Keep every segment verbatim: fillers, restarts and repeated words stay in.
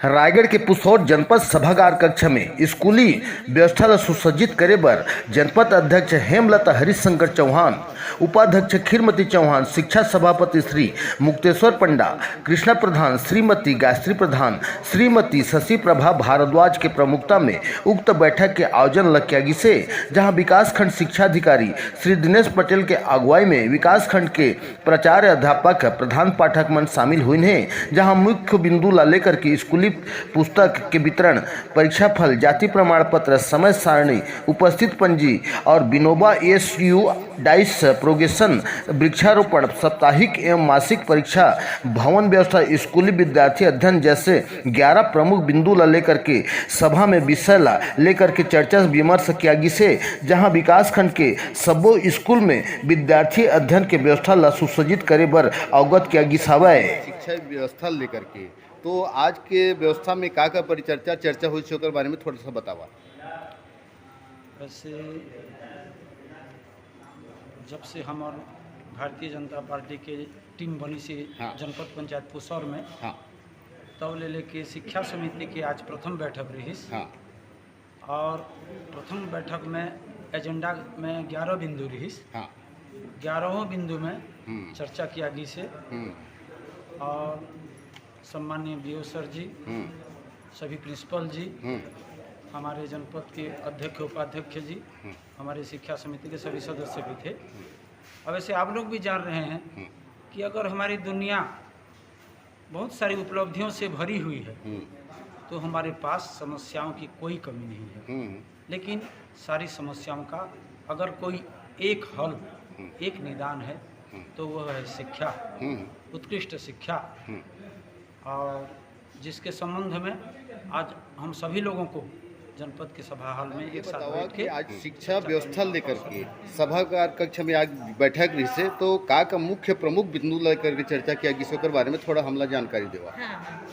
रायगढ़ के पुसौर जनपद सभागार कक्ष में स्कूली व्यवस्था ल सुसज्जित करे बर जनपद अध्यक्ष हेमलता हरिशंकर चौहान, उपाध्यक्ष खीरमती चौहान, शिक्षा सभापति श्री मुक्तेश्वर पंडा, कृष्णा प्रधान, श्रीमती गायत्री प्रधान, श्रीमती शशि प्रभा भारद्वाज के प्रमुखता में उक्त बैठक के आयोजन ल किया गिसे, जहां विकासखंड शिक्षा अधिकारी श्री दिनेश पटेल के अगुवाई में विकासखंड के प्राचार्य, अध्यापक, प्रधान पाठक मन शामिल हुइन हे, जहां मुख्य बिंदु ला लेकर के स्कूली पुस्तक के वितरण, परीक्षा फल, जाति प्रमाण पत्र, समय सारणी, उपस्थित पंजी और विनोबा एस यू डाइस प्रोगेशन, वृक्षारोपण, साप्ताहिक एवं मासिक परीक्षा, भवन व्यवस्था, स्कूली विद्यार्थी अध्ययन जैसे ग्यारह प्रमुख बिंदु ला लेकर के सभा में विषय ला लेकर के चर्चा विमर्श किया गिसे, जहां विकासखंड के सब्बो स्कूल में विद्यार्थी अध्ययन के व्यवस्था ला सुसज्जित करे बर अवगत किया गिस हावय। शिक्षा व्यवस्था लेकर के, तो आज के व्यवस्था में का का परिचर्चा, चर्चा होइस हे, ओकर बारे में थोड़ा सा बतावा। वैसे जब से हमर भारतीय जनता पार्टी के टीम बनिस हे हाँ। जनपद पंचायत पुसौर में, हाँ। तब ले लेके शिक्षा समिति के आज प्रथम बैठक रहिस। हाँ। और प्रथम बैठक में एजेंडा में ग्यारह बिंदु रहिस। हाँ। ग्यारहों बिंदु में हम्म। चर्चा किया गिस हे। हम्म। और सम्माननीय बीओ सर जी, हम्म। सभी प्रिंसिपल जी, हम्म। हमारे जनपद के अध्यक्ष उपाध्यक्ष जी, हम्म। हमारे शिक्षा समिति के सभी सदस्य भी थे। अब वैसे आप लोग भी जान रहे हैं हम्म। कि अगर हमारी दुनिया बहुत सारी उपलब्धियों से भरी हुई है, हम्म। तो हमारे पास समस्याओं की कोई कमी नहीं है। हम्म। लेकिन सारी समस्याओं का अगर कोई एक हल, हम्म। एक निदान है, हम्म। तो वह है शिक्षा, हम्म। उत्कृष्ट शिक्षा। हम्म। और जिसके संबंध में आज हम सभी लोगों को जनपद के सभा हॉल में ये एक साथ बतावा बैठ कि के आज शिक्षा व्यवस्था लेकर के सभागार कक्ष में आज बैठक रहिस हे, तो का का मुख्य प्रमुख बिंदु लेकर के चर्चा किया गिस, ओकर बारे में थोड़ा हमला जानकारी देवा। हाँ, हाँ।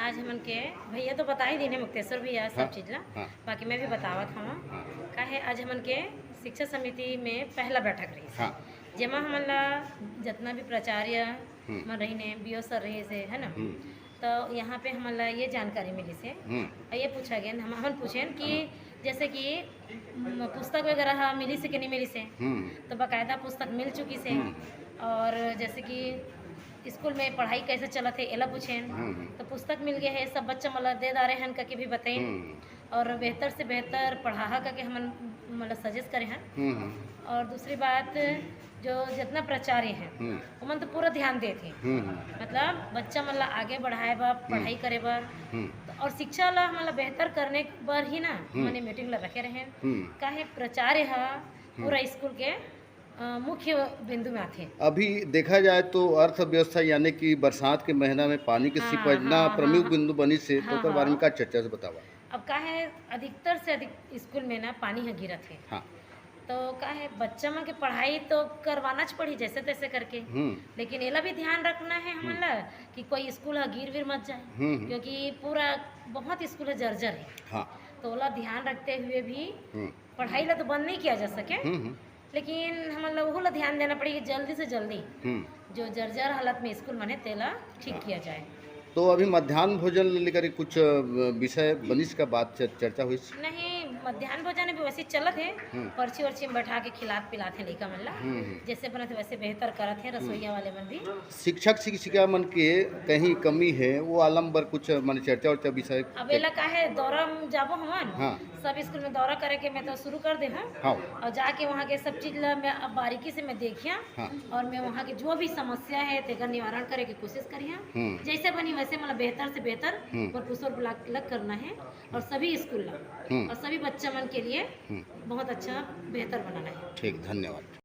आज हमन के भैया तो बता ही दीन हे, मुक्तेश्वर भैया, सब हाँ, चीज ला। हाँ। बाकी मैं भी बतावत हूँ। हाँ। का है, आज हमन के शिक्षा समिति में पहला बैठक रहिस हे। हाँ। जेमा हमन ला जितना भी प्राचार्य हम्म। मन रहिन हे, बीओ सर रहिस हे, है ना? हम्म। तो यहाँ पे हमन ला ये जानकारी मिलिस हे। हम्म। और ये पूछा गया, हम, हमन पूछेन कि हम्म। जैसे कि, म, पुस्तक वगैरह ह मिलिस हे कि नहीं मिलिस हे? हम्म। तो बाकायदा पुस्तक मिल चुकिस हे। हम्म। और जैसे कि स्कूल में पढ़ाई कैसे चलत हे, एला पूछेन। हम्म। तो पुस्तक मिल गए हे, सब बच्चा मन ला दे डारे हन करके भी बताइन। हम्म। और बेहतर से बेहतर पढ़ाहा करके हमन मतलब सजेस्ट करे हन। हम्म, हम्म। और दूसरी बात, जो जितना प्राचार्य हे, हम्म। ओमन तो पूरा ध्यान देत हे। हम्म, हम्म। मतलब बच्चा मन ला आगे बढ़ाए बर, हम्म। पढ़ाई करे बर, हम्म। तो और शिक्षा ला हमन ला बेहतर करने बर ही ना हम्म। हमन ये मीटिंग ला रखे रहेन। हम्म। काहे प्राचार्य ह हम्म। पूरा स्कूल के, अ, मुख्य बिंदु में आथे। अभी देखा जाए तो अर्थव्यवस्था यानी कि बरसात के महीना में पानी के हाँ, सिपजना हाँ, हाँ, प्रमुख हाँ। बिंदु बनिस हे, तो हाँ, ओकर बारे में हाँ। का चर्चा से बतावा? अब का है, अधिकतर से अधिक स्कूल में ना पानी ह गिरत हे। हाँ। तो का है, बच्चा मन के पढ़ाई तो करवानाच पड़ही जैसे तैसे करके, हम्म। लेकिन एला भी ध्यान रखना हे हमन हम्म। ला कि कोई स्कूल ह गिर विर मत जाए, हम्म, हम्म। क्योंकि पूरा बहुत स्कूल ह जर्जर हे। हाँ। तो ओला ध्यान रखते हुए भी हम्म। पढ़ाई ला तो बंद नहीं किया जा सके, हम्म, हम्म। लेकिन हमन ला ओहू ला ध्यान देना पड़ही कि जल्दी से जल्दी हम्म। जो जर्जर हालत में स्कूल मन हे, तेला ठीक हाँ। किया जाए। तो अभी मध्यान्ह भोजन ले लेकर कुछ, अ, विषय बनिस का बात च-, चर्चा होइस? नहीं, मध्यान्ह भोजन अभी वैसे चलत हे, हम्म। पर्ची वर्ची में बैठा के खिलात पिलात हे लइका मन ला। हम्म, हम्म। जैसे बनत हे वैसे बेहतर करत हे हम्म। रसोईया वाले मन भी। शिक्षक शिक्षिका मन के कहीं कमी हे, वो आलम बर कुछ मन चर्चा वर्चा विषय अब एला का हे, दौरा में जाबो हमन, हाँ। सब स्कूल में दौरा करे के मैं तो शुरू कर दे हूँ। हाँ। और जाके वहाँ के सब चीज ला मैं अब बारीकी से मैं देखिया हाँ। और मैं वहाँ के जो भी समस्या हे तेकर निवारण करे के कोशिश करिहा। हम्म। जैसे बनी वैसे मतलब बेहतर से बेहतर हम्म। और पुसौर ब्लॉक अलग करना हे और सभी स्कूल ला हम्म। और सभी बच्चा मन के लिए हम्म। बहुत अच्छा बेहतर बनाना हे। ठीक, धन्यवाद।